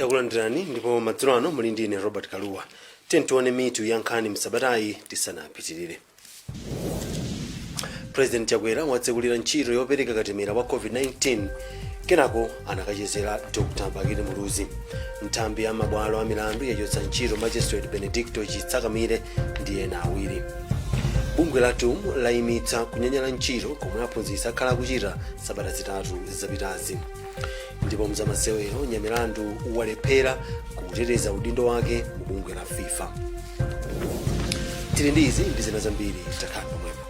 Takulandirani ndipo madzulo ano muli ndi ine Robert Kaluwa. Tiye tione mitu ya nkhani msabatayi tisanapitirire. President Chakwera watsekulira ntchito yopereka katemera wa COVID-19, kenako anakachezera Dr Bakili Muluzi. Nthambi ya mabwalo a milandu yachotsa ntchito Magistrate Benedicto Chitsakamire ndi ena awiri. Bungwe la TUM layimitsa kunyanyala ntchito komwe aphunzitsi akhala akuchita sabata 3 zapitazi. Ndipo mzamasewero, Nyamilandu walephera kuteteza udindo wake mu bungwe la FIFA. Tili ndi izi ndi zina zambiri, takhala pomwepo.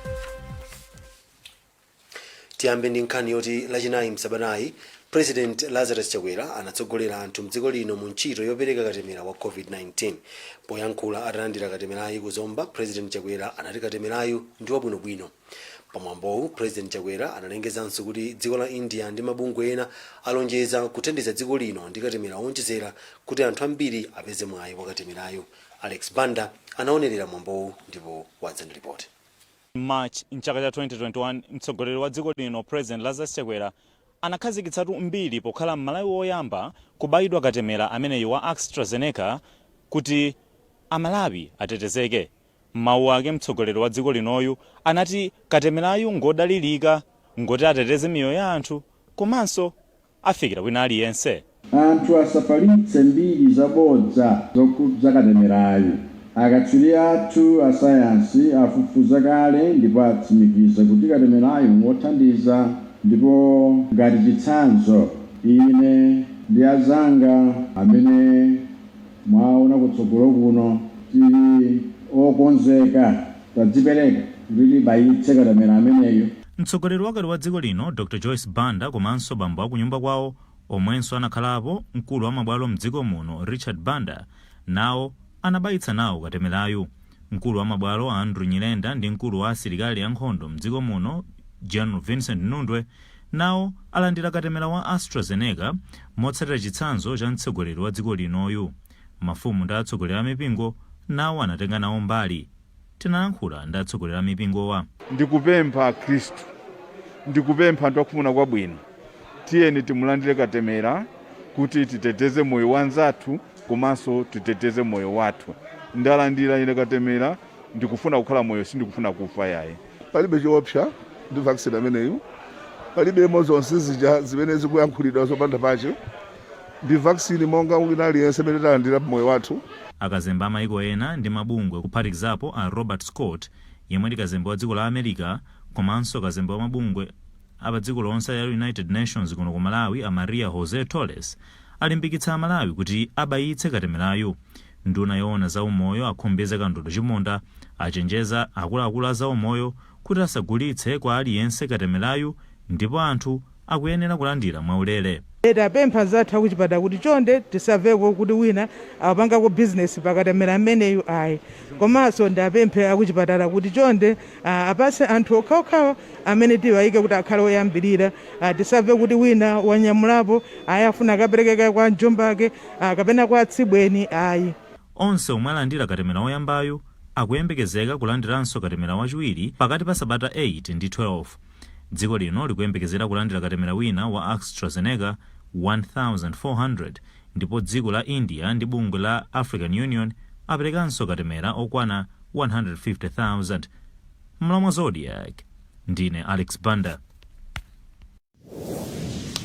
Tiyambe ndi nkhani yoti Lachinayi msabatayi President Lazarus Chakwera anatsogolera anthu mdziko lino mu ntchito yopereka katemera wa COVID-19. Poyankhula atalandira katemerayu kuzomba, President Chakwera anati katemerayu ndi wabwinobwino. Pamwambowu, President Chakwera analengezanso kuti dziko la India ndi mabungwe ena alonjeza kuthandiza dziko lino ndi katemera owonjezera kuti anthu ambiri apeze mwayi wa katemerayu. Alex Banda anaonerera mwambowu ndipo wadza ndi ripoti. March mchaka cha 2021, mtsogoleri wa dziko lino President Lazarus Chakwera anakhazikitsatu mbiri pokhala Mmalawi woyamba kubayidwa katemera ameneyi wa AstraZeneca kuti Amalawi atetezeke. M'mawu ake, mtsogoleri wa dziko linoyu anati katemerayu ngodalirika, ngoti ateteze miyoyo ya anthu komanso afikira wina aliyense. Anthu asafalitse mbiri zabodza zokhudza katemerayu. Akatswiri athu a sayansi afufuza kale ndipo atsimikiza kuti katemerayu ngothandiza, ndipo ngati chitsanzo, ine ndi azanga amene mwaona kutsogolo kuno tili okonzeka, tadzipereka kuti tibayitse katemera ameneyu. Mtsogoleri wakale wa dziko lino Dr Joyce Banda komanso bambo akunyumba kwawo omwenso anakhalapo mkulu wa mabwalo mdziko muno Richard Banda nawo anabayitsa nawo katemerayu. Mkulu wa mabwalo Andrew Nyirenda ndi mkulu wa asilikali ankhondo mdziko muno General Vincent Nundwe nawo alandira katemera wa AstraZeneca motsatira chitsanzo cha mtsogoleri wa dziko linoyu. Mafumu ndi atsogoleri a mipingo nawo anatenga nawo mbali. Tinalankhula ndi atsogoleri a mipingowa. Ndikupempha Akhristu, ndikupempha anthu akufuna kwabwino, tiyeni timulandire katemera kuti titeteze moyo wa anzathu komanso titeteze moyo wathu. Ndalandira ine katemera, ndikufuna kukhala moyo, sindikufuna kufa yayi. Palibe choopsa ndi vaccine ameneyu, palibemo zonse zija zimene zikuyankhulidwa zopanda pache. Ndi vaccine monga wina aliyense amene talandira moyo wathu. Akazembe a maiko ena ndi mabungwe, kuphatikizapo a Robert Scott yemwe ndi kazembe wa dziko la America komanso kazembe wa mabungwe apa dziko lonse ya United Nations kuno ku Malawi a Maria Jose Torres, alimbikitsa Amalawi kuti abayitse katemerayu. Nduna yoona za umoyo a Khumbize Kandodo Chiponda achenjeza akuluakulu a zaumoyo kuti asagulitse kwa aliyense katemerayu ndipo anthu akuyenera kulandira mwaulere. Tapempha zathu akuchipatala kuti chonde tisamveko kuti wina apangako bizinesi pakatemera ameneyu ayi. Komanso ndapemphe akuchipatala kuti chonde apase anthu okhaokhawa amene tiwayike kuti akhale oyambirira. Tisamve kuti wina wanyamulapo, ayi, afuna akapereke kwa mjomba ake kapena kwa atsibweni ayi. Onse omwe alandira katemera woyambayu akuyembekezeka kulandiranso katemera wachiwiri pakati pa sabata 8 ndi 12. Dziko lino likuyembekezera kulandira katemera wina wa AstraZeneca 1400 ndipo dziko la India ndi bungwe la African Union aperekanso katemera okwana 150,000. M'malo mwa Zodiak, ndine Alex Banda.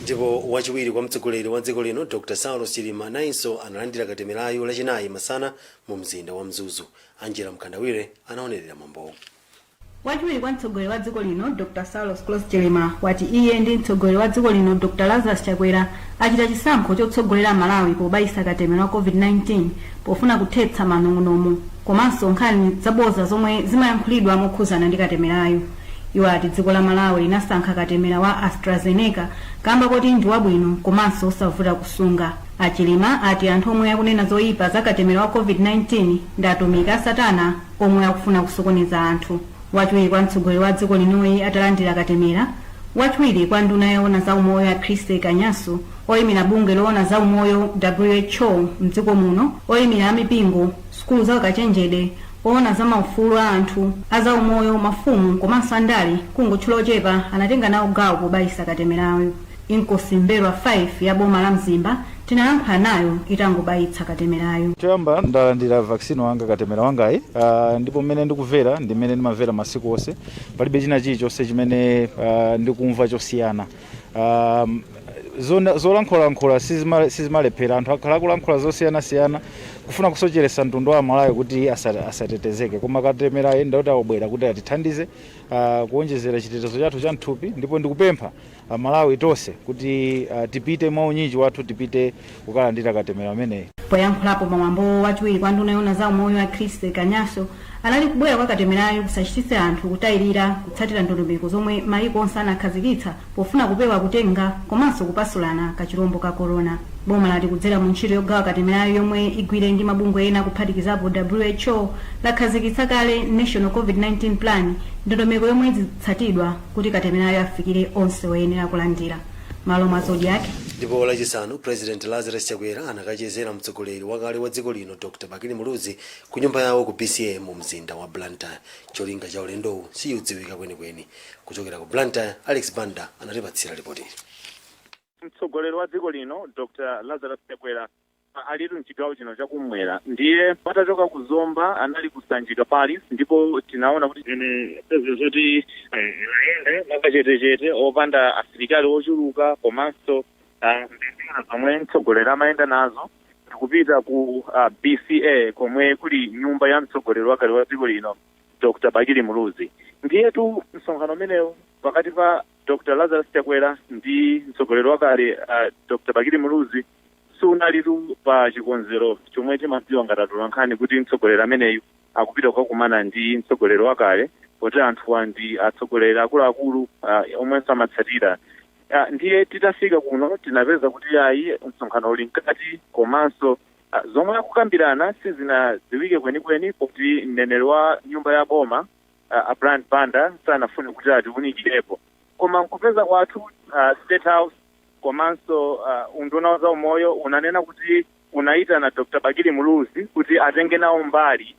Ndipo wachiwiri kwa mtsogoleri wa dziko lino Dr Saulos Chilima nayenso analandira katemerayu Lachinayi masana mu mzinda wa Mzuzu. Angela Mkandawire anaonerera mwambowu. Wachiwiri kwa mtsogoleri wa dziko lino Dr Saulos Klaus Chilima wati iye ndi mtsogoleri wa dziko lino Dr Lazarus Chakwera achita chisankho chotsogolera Malawi pobayisa katemera wa COVID-19 pofuna kuthetsa manong'onong'o komanso nkhani zaboza zomwe zimayankhulidwa mokhuzana ndi katemerayo. Iwo ati dziko la Malawi linasankha katemera wa AstraZeneca kamba koti ndi wabwino komanso osavuta kusunga. Achilima ati anthu omwe akunena zoyipa za katemera wa COVID-19 ndi atumiki a Satana omwe akufuna kusokoneza anthu. Wachiwiri kwa mtsogoleri wa dziko linoyi atalandira katemera, wachiwiri kwa nduna yoona za umoyo a Christy Kanyasu, oyimira bungwe loona za umoyo WHO mdziko muno, oyimira amipingo, sukulu za ukachenjede, oona za maufulu a anthu, a za umoyo, mafumu komanso andale, kungotchula ochepa, anatenga nawo gawo pobayisa katemerayo. Inkosi Mbelwa 5 ya boma la Mzimba tinalankhula nayo itangobayitsa katemerayo. Choyamba ndalandira vaccine wanga, katemera wangayi, ndipo mmene ndikumvera ndi mmene ndimamvera masiku onse. Palibe china chilichonse chimene ndikumva chosiyana. Zolankhulalankhula sizimalephera. Anthu akhala akulankhula zosiyanasiyana kufuna kusocheretsa mtundu wa Malawi kuti asatetezeke, koma katemerayi ndauti akubwera kuti atithandize kuonjezera chitetezo chathu cha mthupi. Ndipo ndikupempha Malawi tonse kuti tipite mwaunyinji wathu, tipite kukalandira katemera ameneyi. Poyankhulapo pamwambo, wachiwiri kwa nduna yoona za umoyo a Chris Kanyaso anali kubwera kwa katemerayo kusachititse anthu kutayirira kutsatira ndondomeko zomwe mayiko onse anakhazikitsa pofuna kupewa kutenga komanso kupasulana kachirombo ka corona. Boma lati kudzera mu ntchito yogawa katemerayo yomwe igwire ndi mabungwe ena kuphatikizapo WHO, lakhazikitsa kale National COVID-19 Plan, ndondomeko yomwe izitsatidwa kuti katemerayo afikire onse oyenera kulandira. Malo mwa Zodiak. Ndipo Lachisanu President Lazarus Chakwera anakachezera mtsogoleri wakale wa dziko lino Dr Bakili Muluzi ku nyumba yawo ku BCA mu mzinda wa Blantyre. Cholinga cha ulendowu sichidziwika kwenikweni. Kuchokera ku Blantyre, Alex Banda anatipatsira ripoti. Mtsogoleri wa dziko lino Dr Lazarus Chakwera alitu mchigawo chino chakumwera. Ndiye atachoka ku Zomba anali ku Sanjika Palace, ndipo tinaona kuti ine peze zoti ayende mwakachetechete opanda asilikali ochuluka komanso mbendera zomwe mtsogoleri amayenda nazo, ndikupita ku BCA komwe kuli nyumba ya mtsogoleri wakale wa dziko lino Dr Bakili Muluzi. Ndiyetu msonkhano umenewu pakati pa Dr Lazarus Chakwera ndi mtsogoleri wakale Dr Bakili Muluzi sunalitu pa chikonzero chomwe timadziwa ngati atolankhani kuti mtsogoleri ameneyu akupita kukakumana ndi mtsogoleri wakale, poti anthuwa ndi atsogoleri akuluakulu omwenso amatsatira. Ndiye titafika kuno tinapeza kuti ayi, msonkhano uli mkati, komanso zomwe akukambirana sizinadziwike kwenikweni poti mneneri wa nyumba ya boma a Brian Banda sanafune kuti atiwunikirepo. Koma nkupeza kwathu State House komanso unduna wa zaumoyo unanena kuti unayitana Dr Bakili Muluzi kuti atenge nawo mbali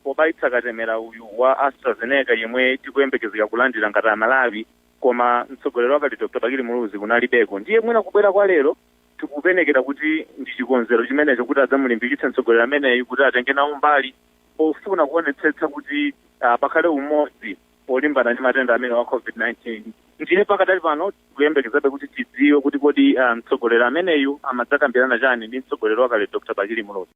pobayitsa katemera uyu wa AstraZeneca yemwe tikuyembekezeka kulandira ngati Amalawi, koma mtsogoleri wakale Dr Bakili Muluzi kunalibeko. Ndiye mwina kubwera kwa lero tikupenekera kuti ndi chikonzero chimenecho kuti adzamulimbikitse mtsogoleri ameneyu kuti atenge nawo mbali pofuna kuonetsetsa kuti pakhale umodzi polimbana ndi matenda amene wa COVID-19. Ndiye pakadali pano tikuyembekezabe kuti tidziwe kuti kodi mtsogoleri ameneyu amadzakambirana chani ndi mtsogoleri wakale Dr Bakili Muluzi.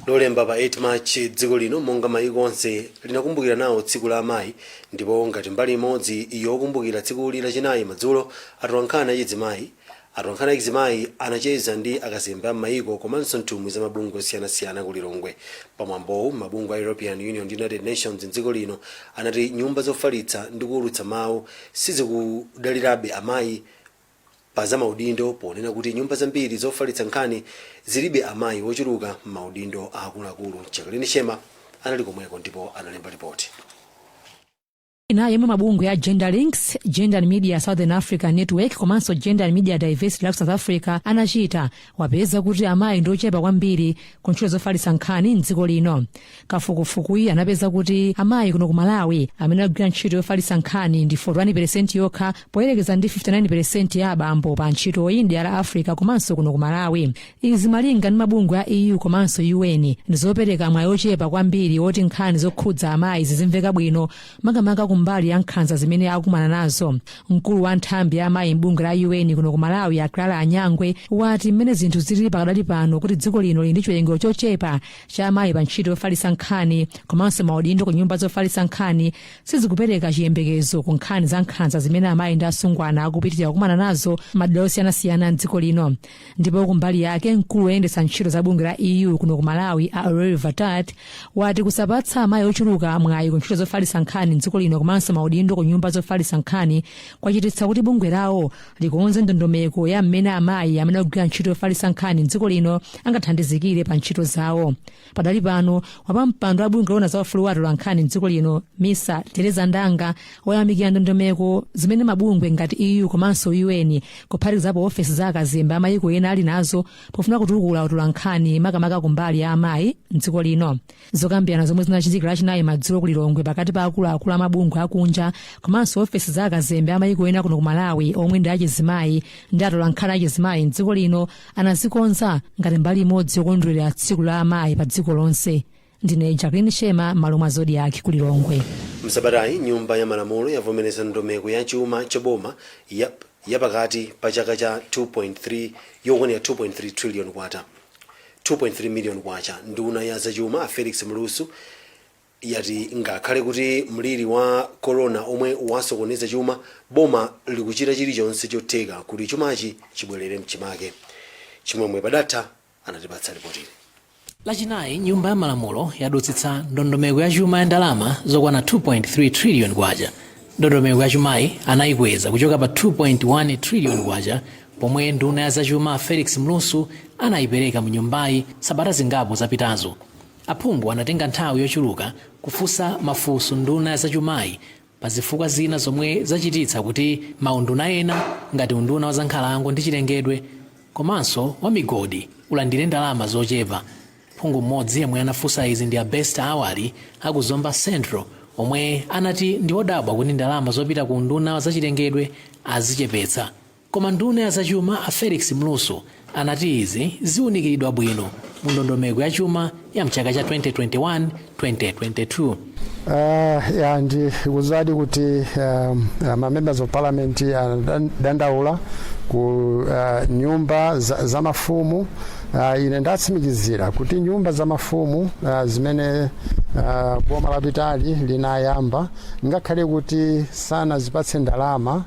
Lolemba pa 8 March, dziko lino monga mayiko onse linakumbukira nawo tsiku la amayi. Ndipo ngati mbali imodzi yokumbukira tsikuli, Lachinayi madzulo atolankhani achizimayi anacheza ndi akazembe a mayiko komanso nthumwi za mabungwe osiyanasiyana ku Lilongwe. Pamwambowu, mabungwe a European Union ndi United Nations mdziko lino anati nyumba zofalitsa ndi kuwulutsa mawu sizikudalirabe amayi pa za maudindo, ponena kuti nyumba zambiri zofalitsa nkhani zilibe amayi ochuluka m'maudindo akuluakulu. Jacqueline Shema anali komweko ndipo analemba ripoti. Ina yemwe mabungwe a Gender Links, Gender and Media Southern Africa Network komanso Gender and Media Diversity la South Africa anachita wapeza kuti amayi ndi ochepa kwambiri ku ntchito zofalitsa nkhani mdziko lino. Kafukufukuyi anapeza kuti amayi kuno ku Malawi amene agwira ntchito yofalitsa nkhani ndi 41% yokha, poyerekeza ndi 59% ya abambo pa ntchitoyi m'dera la Africa komanso kuno ku Malawi. Izi, malinga ndi mabungwe a EU komanso UN, ndi zopereka mwayi ochepa kwambiri woti nkhani zokhudza amayi zizimveka bwino, makamaka kumbali ya nkhanza zimene akukumana nazo. Mkulu wa nthambi ya amayi m'bungwe la UN kuno ku Malawi, a Clara Anyangwe, wati mmene zinthu zilili pakadali pano, kuti dziko lino lili ndi chiwerengero chochepa cha amayi pa ntchito yofalitsa nkhani komanso maudindo ku nyumba zofalitsa nkhani, sizikupereka chiyembekezo ku nkhani za nkhanza zimene amayi ndi asungwana akupitirira kukumana nazo madera osiyanasiyana mdziko lino. Ndipo kumbali yake, mkulu woyendetsa ntchito za bungwe la EU kuno ku Malawi, a Aurelio Vatat, wati kusapatsa amayi ochuluka mwayi ku ntchito zofalitsa nkhani mdziko lino komanso maudindo ku nyumba zofalitsa nkhani kwachititsa kuti bungwe lawo likonze ndondomeko ya mmene amayi amene akugwira ntchito yofalitsa nkhani mdziko lino angathandizikire pa ntchito zawo. Padali pano, wapampando wa bungwe loona za ufulu wa atolankhani mdziko lino, Misa Tereza Ndanga, wayamikira ndondomeko zimene mabungwe ngati EU komanso UN, kuphatikizapo ofesi za akazembe amayiko ena, ali nazo pofuna kutukula atolankhani, makamaka kumbali ya amayi mdziko lino. Zokambirana zomwe zinachitika Lachinayi madzulo ku Lilongwe pakati pa akuluakulu amabungwe mabungwe akunja komanso ofesi za akazembe amayiko ena kuno ku Malawi omwe ndi achizimayi ndi atolankhani achizimayi mdziko lino anazikonza ngati mbali imodzi yokondwerera tsiku la amayi pa dziko lonse. Ndine Jacqueline Shema, m'malo mwa Zodiak ku Lilongwe. Msabatayi nyumba ya malamulo yavomereza ndondomeko ya chuma chaboma yapakati pa chaka cha 2.3 yokwanira 2.3 trillion kwacha, 2.3 million kwacha. Nduna ya zachuma Felix Mlusu yati ngakhale kuti mliri wa corona omwe wasokoneza chuma, boma likuchita chilichonse chotheka kuti chumachi chibwerere mchimake. Chimwemwe Padatha anatipatsa ripotili. Lachinayi nyumba ya malamulo yadutsitsa ndondomeko ya chuma ya ndalama zokwana 2.3 trillion kwacha. Ndondomeko ya chumayi anayikweza kuchoka pa 2.1 trillion kwacha pomwe nduna ya zachuma Felix Mlusu anayipereka mu nyumbayi sabata zingapo zapitazo. Aphungu anatenga nthawi yochuluka kufunsa mafunso nduna ya zachumayi pa zifukwa zina zomwe zachititsa kuti maunduna ena ngati unduna wa zankhalango ndi chilengedwe komanso wa migodi ulandire ndalama zochepa. Phungu mmodzi yemwe anafunsa izi ndi a Best Awali aku Zomba Central, omwe anati ndi odabwa kuti ndalama zopita ku unduna wa zachilengedwe azichepetsa. Koma nduna ya zachuma a Felix Mlusu anati izi ziwunikiridwa bwino mu ndondomeko ya chuma ya mchaka cha 2021-2022. Ya, ndikuzadi kuti ma members of parliament anadandaula ku nyumba za mafumu. Ine ndatsimikizira kuti nyumba za mafumu zimene boma lapitali linayamba, ngakhale kuti sanazipatse ndalama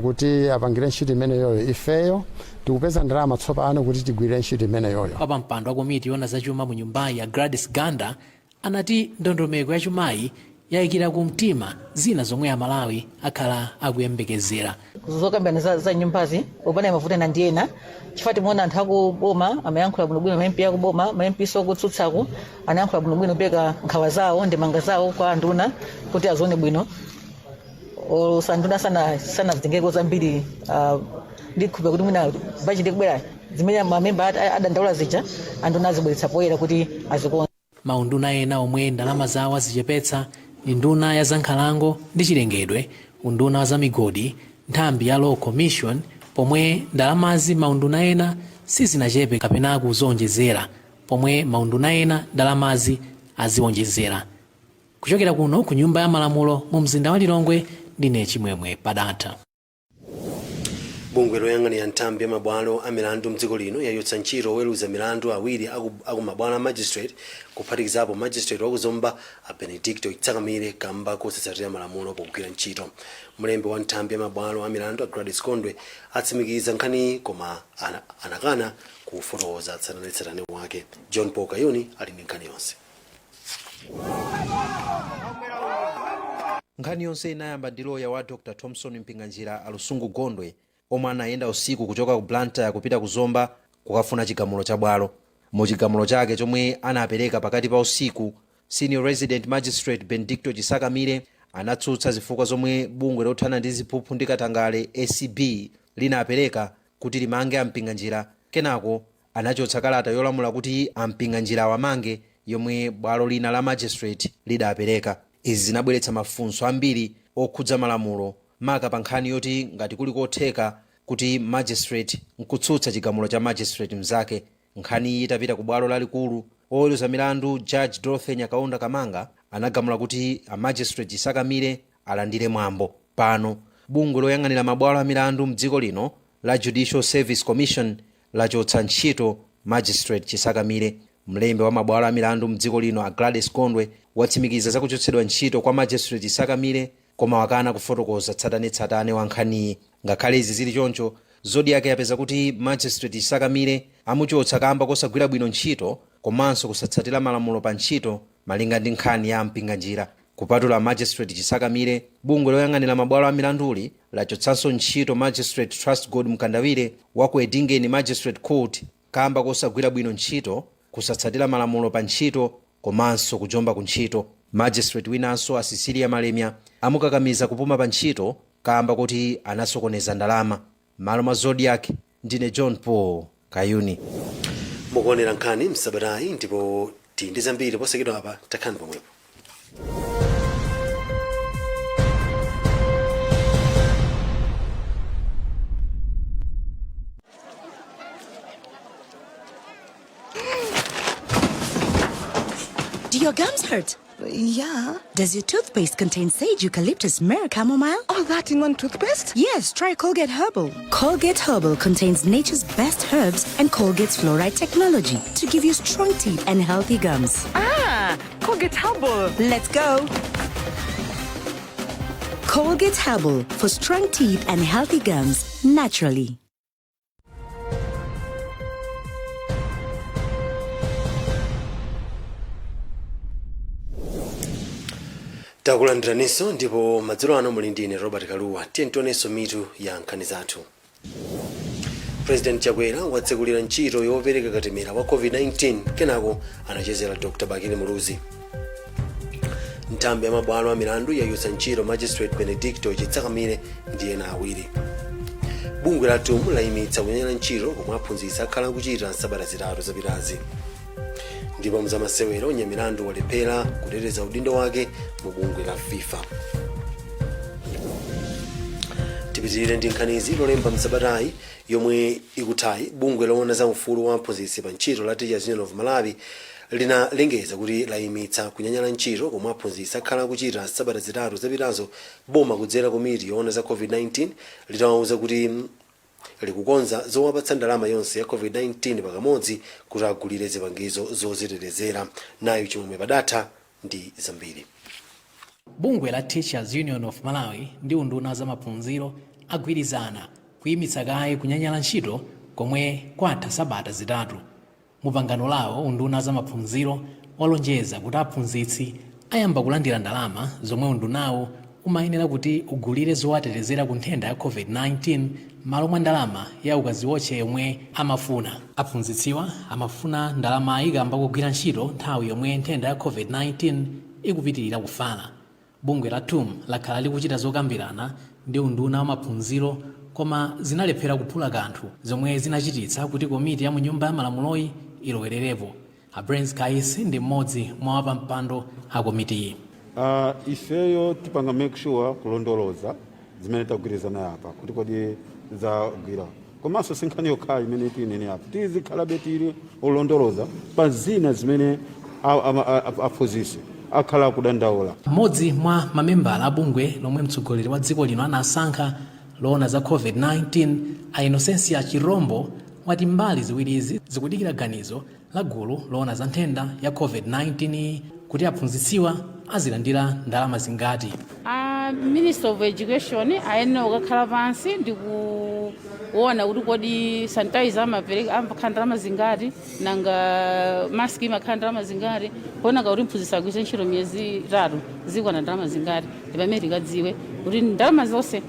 kuti apangire ntchito imeneyoyo, ifeyo tikupeza ndalama tsopano kuti tigwire ntchito imeneyoyo. Wapampando wa komiti yoona zachuma mu nyumbayi ya Gladys Ganda anati ndondomeko ya chumayi yayikira kumtima zina zomwe Amalawi akhala akuyembekezera. Zokambirana za nyumbazi opanda mavuto ena ndi ena, chifukwa timaona anthu akuboma amayankhula bwinobwino, ma MP akuboma, ma MP sokutsutsako anayankhula bwinobwino, kupereka nkhawa zawo, ndemanga zawo kwa anduna kuti azione bwino. Osanduna sanazitengeko zambiri. Ndikhulupira kuti mwina bajeti ikubwera, zimene mamemba adandaula zija anduna azibweretsa poyera kuti azikonze. Maunduna ena omwe ndalama zawo azichepetsa ndi nduna ya zankhalango ndi chilengedwe, unduna wa zamigodi, nthambi ya Law Commission, pomwe ndalamazi maunduna ena sizinachepe kapena kuzonjezera, pomwe maunduna ena ndalamazi aziwonjezera. Kuchokera kuno ku nyumba ya malamulo mu mzinda wa Lilongwe, ndine Chimwemwe Padatha. Bungwe loyang'anira nthambi ya mabwalo a milandu mdziko lino yachotsa ntchito oweruza milandu awiri aku mabwalo a magistrate, kuphatikizapo magistrate wakuzomba a Benedicto Chitsakamire, kamba kosatsatira malamulo pogwira ntchito. Mlembi wa nthambi ya mabwalo a milandu a Gladys Kondwe atsimikiza nkhaniyi, koma anakana kufotokoza tsatanetsatane wake. John Paul Kayuni ali ndi nkhani yonse. Nkhani yonse inayamba ndi loya wa Dr Thomson Mpinganjira, Alusungu Gondwe, omwe anayenda usiku kuchoka ku Blantyre kupita ku Zomba kukafuna chigamulo cha bwalo. Mu chigamulo chake chomwe anapereka pakati pa usiku, Senior Resident Magistrate Benedicto Chisakamire anatsutsa zifukwa zomwe bungwe lothana ndi ziphuphu ndi katangale ACB linapereka kuti limange aMpinganjira. Kenako anachotsa kalata yolamula kuti aMpinganjira awamange yomwe bwalo lina la magistrate lidapereka. Izi zinabweretsa mafunso ambiri okhudza malamulo, maka pa nkhani yoti ngati kuli kotheka kuti magistrate nkutsutsa chigamulo cha magistrate mnzake. Nkhani iyi itapita ku bwalo lalikulu, oweruza milandu Judge Dorothy Nyakaunda Kamanga anagamula kuti a Magistrate Chisakamire alandire mwambo. Pano bungwe loyang'anira mabwalo a milandu mdziko lino la Judicial Service Commission lachotsa ntchito Magistrate Chisakamire. Mlembi wa mabwalo a milandu mdziko lino a Gladys Gondwe watsimikiza zakuchotsedwa ntchito kwa Magistrate Chisakamire, koma wakana kufotokoza tsatanetsatane wa nkhaniyi. Ngakhale izi zili choncho, Zodiak yapeza kuti Magistrate Chisakamire amuchotsa kamba kosagwira bwino ntchito komanso kusatsatira malamulo pa ntchito, malinga ndi nkhani ya Mpinganjira. Kupatula Magistrate Chisakamire, bungwe loyang'anira mabwalo a milanduli lachotsanso ntchito Magistrate Trustgod Mkandawire wa ku Edingeni Magistrate Court kamba kosagwira bwino ntchito, kusatsatira malamulo pa ntchito komanso kujomba ku ntchito. Magistrate winanso a Cecilia Malemia amukakamiza kupuma pa ntchito kamba kuti anasokoneza ndalama. Malo mwa Zodiak, ndine John Paul Kayuni. Mukuonera nkhani msabatayi ndipo tili ndi zambiri posachedwa apa. Takhani pomwepo. Smart. Yeah. Does your toothpaste contain sage, eucalyptus, myrrh, chamomile? All that in one toothpaste? Yes, try Colgate Herbal. Colgate Herbal contains nature's best herbs and Colgate's fluoride technology to give you strong teeth and healthy gums. Ah, Colgate Herbal. Let's go. Colgate Herbal for strong teeth and healthy gums naturally. Takulandiraninso ndipo madzulo ano muli ndine Robert Kaluwa. Tiye tionenso mitu ya nkhani zathu. President Chakwera watsekulira ntchito yopereka katemera wa COVID-19, kenako anachezera Dr Bakili Muluzi. Nthambi ya mabwalo a milandu yachotsa ntchito Magistrate Benedicto Chitsakamire ndi ena awiri. Bungwe la TUM layimitsa kunyanyala ntchito komwe aphunzitsi akhala akuchita sabata 3 zapitazi. Ndipo mzamasewero, Nyamilandu walephera kuteteza udindo wake mu bungwe la FIFA. Tipitirire ndi nkhanizi. Lolemba msabatayi yomwe ikuthayi, bungwe loona za ufulu wa aphunzitsi pa ntchito la Teachers Union of Malawi linalengeza kuti layimitsa kunyanyala ntchito komwe aphunzitsi akhala akuchita sabata 3 zapitazo, boma kudzera komiti yoona za COVID-19 litawauza kuti likukonza zowapatsa ndalama yonse ya COVID-19 pakamodzi kuti agulire zipangizo zozitetezera. Nayo Chimwemwe Padatha ndi zambiri. Bungwe la Teachers Union of Malawi ndi unduna za maphunziro agwirizana kuyimitsa kaye kunyanyala ntchito komwe kwatha sabata 3. Mupangano lawo, unduna za maphunziro walonjeza kuti aphunzitsi ayamba kulandira ndalama zomwe undunawo umayenera kuti ugulire zowatetezera ku nthenda ya COVID-19 malo mwa ndalama ya ukaziwotche yomwe amafuna. Aphunzitsiwa amafuna ndalama ikamba kugwira ntchito nthawi yomwe nthenda ya COVID-19 ikupitirira kufala. Bungwe la TUM lakhala likuchita zokambirana ndi unduna wa maphunziro koma zinalephera kuphula kanthu, zomwe zinachititsa kuti komiti ya mu nyumba ya malamuloyi ilowererepo. A Brains Kaisi ndi mmodzi mwa wapampando a komitiyi. Ifeyo tipanga make sure kulondoloza zimene tagwirizana apa kuti kodi zagwira, komanso si nkhani yokhayo imene tinene apa, tizikhalabe tili olondoloza pa zina zimene aphunzitsi akhala akudandaula. Mmodzi mwa mamembala a bungwe lomwe mtsogoleri wa dziko lino anasankha loona za COVID-19, a Innocentia Chirombo, wati mbali ziwirizi zikudikira ganizo la gulu loona za nthenda ya COVID-19 kuti aphunzitsiwa azilandira ndalama zingati. A Minister of Education ayenera kukakhala pansi ndi kuona kuti kodi sanitizer amapereka amakhala ndalama zingati, nanga mask imakhala ndalama zingati, kuona kuti mphunzitsi agwiritse ntchito miyezi 3 zikwana ndalama zingati, ndi pamene tikadziwe kuti ndalama zonse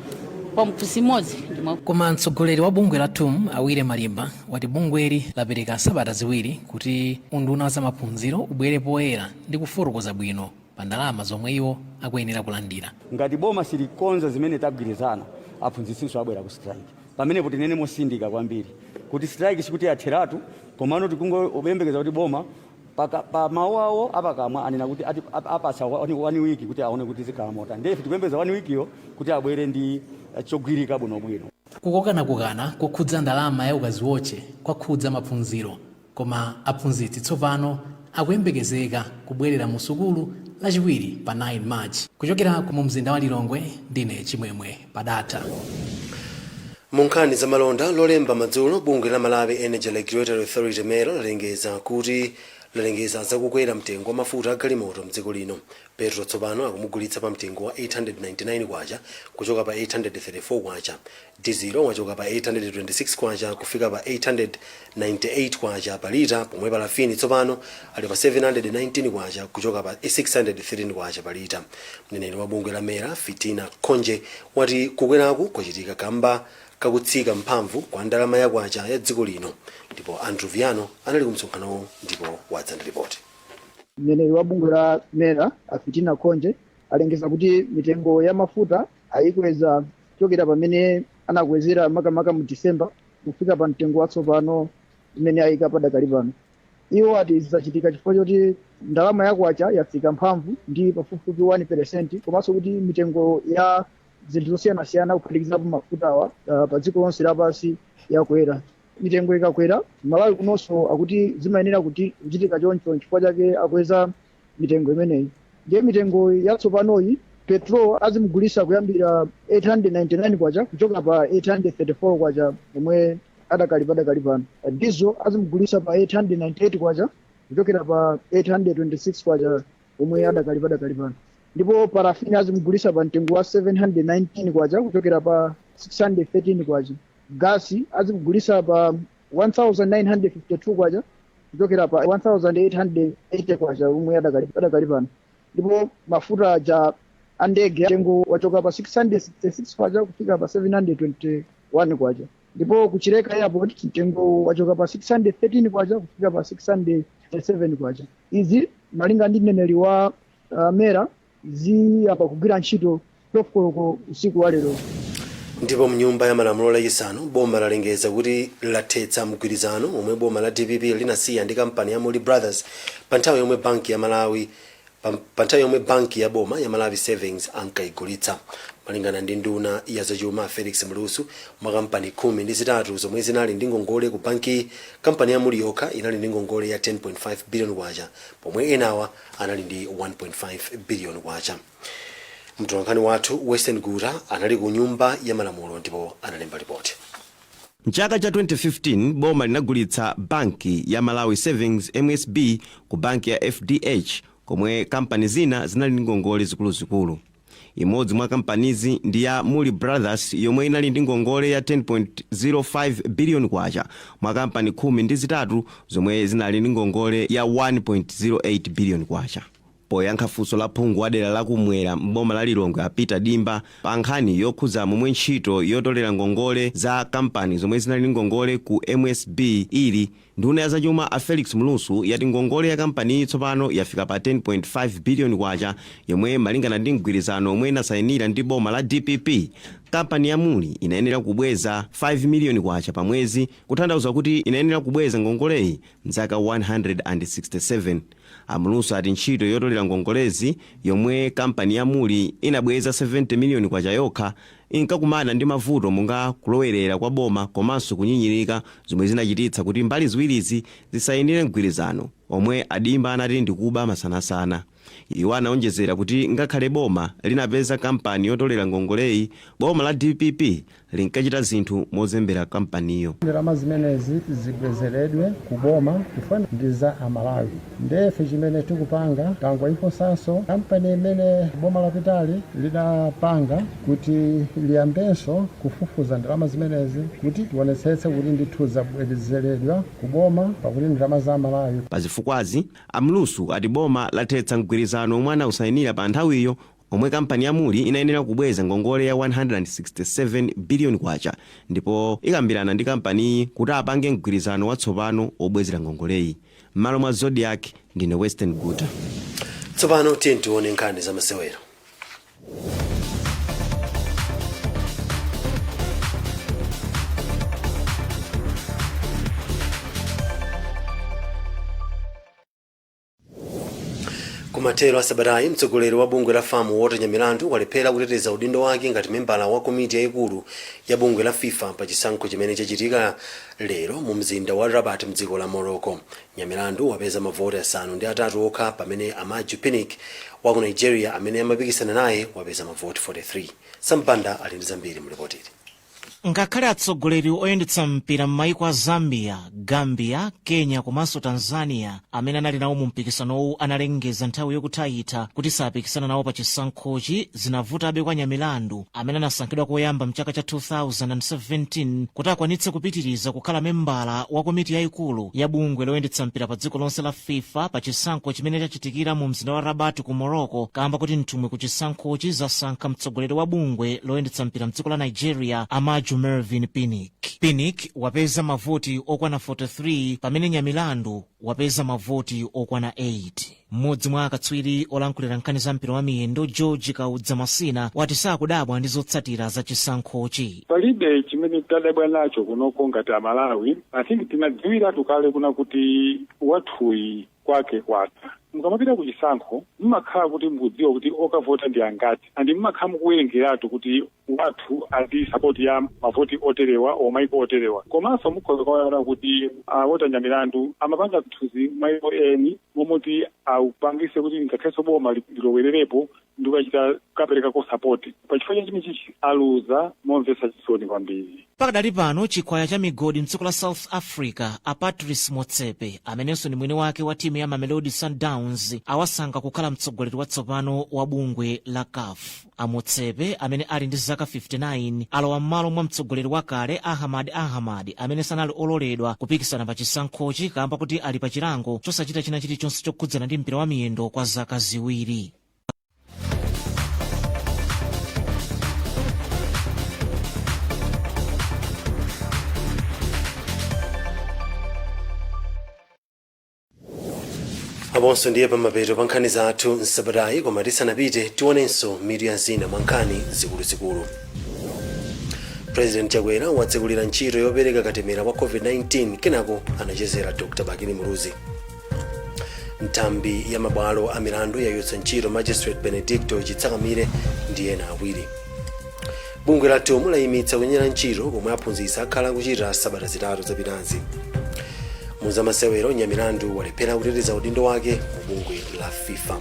kwa mphunzitsi mmodzi ndi mwa. Koma mtsogoleri wa bungwe la TUM, Awire Malimba, wati bungweli lapereka sabata 2 kuti unduna za maphunziro ubwere poyera ndi kufotokoza bwino pa ndalama zomwe iwo akuyenera kulandira. Ngati boma silikonza zimene tagwirizana, aphunzitsinso abwera ku strike. Pamenepo tinene mosindika kwambiri kuti strike sikuti yatheratu, komano tikungopembekeza kuti boma pa mawu awo apakamwa anena kuti apasa 1 week kuti aone kuti zikhala motani. Ndiye ife tikuyembekeza 1 week yo kuti abwere ndi chogwirika bwinobwino. Kukokanakokana kokhudza ndalama ya ukaziwotche kwakhudza maphunziro, koma aphunzitsi tsopano akuyembekezeka kubwerera mu sukulu Lachiwiri pa 9 March. Kuchokera ku mzinda wa Lilongwe, ndine Chimwemwe Padatha. Mu nkhani za malonda, Lolemba madzulo bungwe la Malawi Energy Regulatory Authority, MERA, lalengeza kuti lalengeza zakukwera mtengo wa mafuta a galimoto mdziko lino. Petro tsopano akumugulitsa pa mtengo wa 899 kwacha kuchoka pa 834 kwacha. Dizilo wachoka pa 826 kwacha kufika pa 898 kwacha pa lita, pomwe palafini tsopano ali pa 719 kwacha kuchoka pa 613 kwacha pa lita. Mneneri wa bungwe la MERA, Fitina Khonje, wati kukweraku kwachitika kamba kakutsika mphamvu kwa ndalama ya kwacha ya dziko lino. Ndipo Andrew Viano anali ku msonkhanowo ndipo wadza ndi ripoti. Mneneri wa bungwe la MERA, a Fitina Khonje, alengeza kuti mitengo ya mafuta ayikweza kuchokera pamene anakwezera makamaka mu December kufika pa mtengo watsopano umene ayika padakali pano. Iwo ati zachitika chifukwa choti ndalama ya kwacha yatsika mphamvu ndi pafupifupi 1%, komanso kuti mitengo ya zinthu zosiyanasiyana kuphatikizapo mafutawa pa dziko lonse lapansi yakwera. Mitengo ikakwera Malawi kunonso akuti zimayenera kuti kuchitika choncho, chifukwa chake akweza mitengo imeneyi. Ndiye mitengo yatsopanoyi, petrol azimugulisa kuyambira 899 kwacha kuchoka pa 834 kwacha omwe adakali padakali pano. Diesel azimugulisa pa 898 kwacha kuchokera pa 826 kwacha omwe adakali padakali pano. Ndipo parafini azimugulisa pa mtengo wa 719 kwacha kuchokera pa 613 kwacha. Gasi azimugulisa pa 1952 kwacha kuchokera pa 1880 kwacha omwe adakali pano. Ndipo mafuta ja andege mtengo wachoka pa 666 kwacha kufika pa 721 kwacha. Ndipo kuchileka airport mtengo wachoka pa 613 kwacha kufika pa 637 kwacha. Izi malinga ndi mneneri wa MERA ziyamba kugwira ntchito 12 koloko usiku wa lero. Ndipo mnyumba ya malamulo lachisanu, boma lalengeza kuti lathetsa mgwirizano omwe boma la DPP linasiya ndi kampani ya Mulli Brothers pa nthawi yomwe banki ya boma ya Malawi Savings ankayigulitsa. Malingana ndi nduna ya zachuma Felix Mlusu, mwa kampani 13 zomwe zinali ndi ngongole ku banki, kampani ya Mulli yokha inali ndi ngongole ya 10.5 billion kwacha, pomwe enawa anali ndi 1.5 billion kwacha. Mtolankhani wathu Western Guta anali ku nyumba ya malamulo ndipo analemba ripoti. Mchaka cha 2015 boma linagulitsa banki ya Malawi Savings, MSB, ku banki ya FDH, komwe kampani zina zinali ndi ngongole zikuluzikulu. Imodzi mwa kampanizi ndi ya Mulli Brothers, yomwe inali ndi ngongole ya 10.05 billion kwacha mwa kampani 13 zomwe zinali ndi ngongole ya 1.08 billion kwacha. Poyankha funso la phungu wa dera lakumwera m'boma la Lilongwe a Peter Dimba pa nkhani yokhudza momwe ntchito yotolera ngongole za kampani zomwe zinali ndi ngongole ku MSB ili, nduna ya zachuma a Felix Mlusu yati ngongole ya kampaniyi tsopano yafika pa 10.5 billion kwacha, yomwe malingana ndi mgwirizano omwe inasayinira ndi boma la DPP, kampani ya Mulli inayenera kubweza 5 miliyoni kwacha pa mwezi, kutanthauza kuti inayenera kubweza ngongoleyi mzaka 167. Amulusu ati ntchito yotolera ngongolezi, yomwe kampani ya Mulli inabweza 70 miliyoni kwacha yokha, inkakumana ndi mavuto monga kulowerera kwa boma komanso kunyinyirika, zomwe zinachititsa kuti mbali ziwirizi zisayinire mgwirizano omwe adimba anati ndikuba masanasana. Iwo anaonjezera kuti ngakhale boma linapeza kampani yotolera ngongoleyi, boma la DPP linkachita zinthu mozembera kampaniyo. Ndalama zimenezi zibwezeredwe ku boma chifukwa ndi za Amalawi. Ndefe chimene tikupanga, tangoifunsanso kampani imene boma lapitali lidapanga kuti liyambenso kufufuza ndalama zimenezi, kuti tionetsetse kuti ndithu zabwezeredwa ku boma, pakuti ndalama za Amalawi. Pazifukwazi, Amlusu ati boma lathetsa mgwirizano omwe anawusayinira pa nthawiyo, omwe kampani ya Mulli inayenera kubweza ngongole ya 167 billion kwacha, ndipo ikambirana ndi kampaniyi kuti apange mgwirizano watsopano wobwezera ngongoleyi. M'malo mwa Zodiak, ndine Western Guta. Tsopano tiye tione nkhani za masewero. Kumathero a sabatayi, mtsogoleri wa bungwe la FAM Walter Nyamilandu walephera kuteteza udindo wake ngati membala wa komiti yayikulu ya bungwe la FIFA pa chisankho chimene chachitika lero mu mzinda wa Rabat mdziko la Morocco. Nyamilandu wapeza mavoti 8 okha, pamene Amaju Pinnick wa ku Nigeria, amene amapikisana naye, wapeza mavoti 43. Sampanda ali ndi zambiri mlipotili. Ngakhale atsogoleri oyendetsa mpira m'maiko a Zambia, Gambia, Kenya komanso Tanzania amene anali nawo mu mpikisanowu analengeza nthawi yokutayitha kuti sapikisana nawo pa chisankhochi, zinavutabe kwa Nyamilandu, amene anasankhidwa koyamba mchaka cha 2017, kuti akwanitse kupitiriza kukhala membala wa komiti yayikulu ya bungwe loyendetsa mpira pa dziko lonse la FIFA pa chisankho chimene chachitikira mu mzinda wa Rabat ku Morocco, kamba kuti nthumwi ku chisankhochi zasankha mtsogoleri wa bungwe loyendetsa mpira mdziko la Nigeria, Amaju Mervin Pinnick. Pinnick wapeza mavoti okwana 43, pamene Nyamilandu wapeza mavoti okwana 8. Mmodzi mwa akatswiri olankhulira nkhani za mpira wa miyendo, George Kaudza Masina, wati sakudabwa ndi zotsatira za chisankhochi. Palibe chimene tadabwa nacho kunoko ngati Amalawi. I think tinadziwiratu kale kuna kuti wathuyi kwake kwatha. Mukamapita ku chisankho, mmakhala kuti mukudziwa kuti okavota ndi angati, and mmakhala mukuwerengeratu kuti Wathu ali support ya mavoti oterewa o maiko oterewa. Komanso mukhoza kuona kuti awotanja milandu amapanga zinthuzi maiko eni momoti awupangise kuti ngakhalenso boma lilowererepo ndikachita kaperekako support. Pachifukwa cha chimechichi aluza momvetsa chisoni kwambiri. Pakadali pano, chikhwaya cha migodi mdziko la South Africa, a Patrice Motsepe, amenenso ndi mwini wake wa timu ya Mamelodi Sundowns, awasankha kukhala mtsogoleri watsopano wa bungwe la CAF. A Motsepe, amene ali ndi zaka 59, alowa m'malo mwa mtsogoleri wakale Ahmad Ahmad, amene sanali ololedwa kupikisana pa chisankhochi kamba kuti ali pa chilango chosachita china chilichonse chokhudzana ndi mpira wa miyendo kwa zaka 2. Aponso ndiye pamapeto pa nkhani zathu msabatayi, koma tisanapite tionenso mitu ya zina mwa nkhani zikuluzikulu. President Chakwera watsekulira ntchito yopereka katemera wa COVID-19, kenako anachezera Dr Bakili Muluzi. Nthambi ya mabwalo a milandu yachotsa ntchito Magistrate Benedicto Chitsakamire ndi ena awiri. Bungwe la TUM layimitsa kunyera ntchito komwe aphunzitsi akhala akuchita sabata 3 zapitazi. Muzamasewero, Nyamilandu walephera kuteteza udindo wake mu bungwe la FIFA.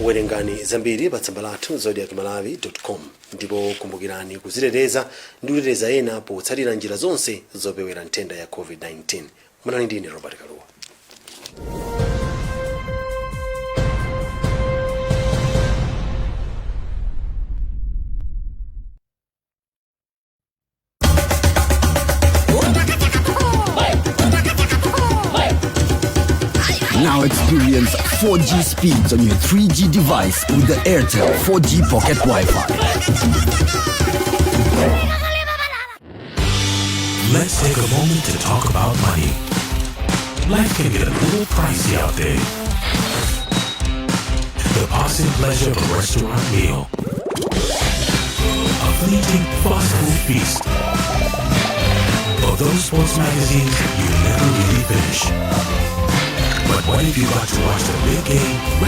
Werengani zambiri pa tsamba lathu zodiakmalawi.com, ndipo kumbukirani kuziteteza ndi kuteteza ena potsatira njira zonse zopewera nthenda ya COVID-19. Munali ndine Robert Kaluwa. Now experience 4G speeds on your 3G device with the Airtel 4G Pocket Wi-Fi. Let's take a moment to talk about money. Life can get a little pricey out there. The passing pleasure of a restaurant meal, a fleeting fast food feast, or those sports magazines you never really finish. But what if you got to watch the big game?